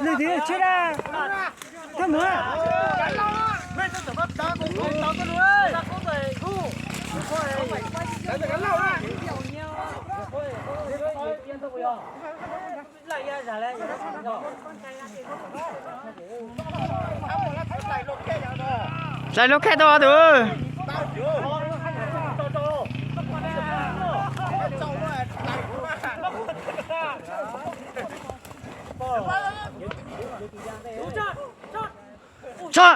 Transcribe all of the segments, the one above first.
Leej twg tshiab na? Thab muag. Hlais lub kheej tau tus. Tso.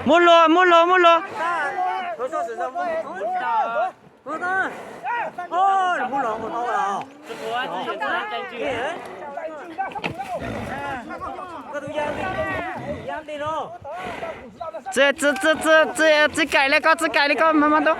Muab luag, muab luag, muab luag. Txi, txi, txi, txi, txi kaim li koj, txi kaim li koj mas mas tau.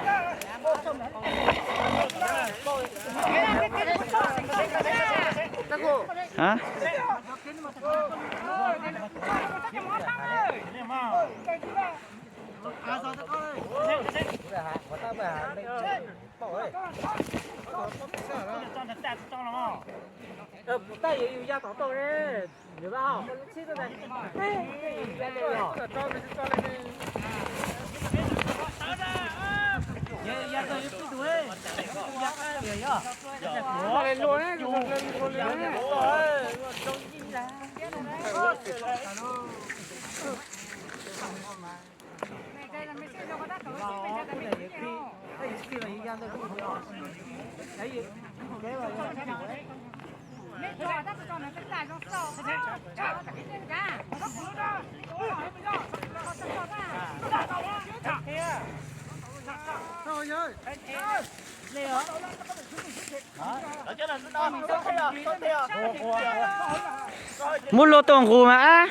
Muab luag tus nqus mas ab.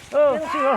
Tso.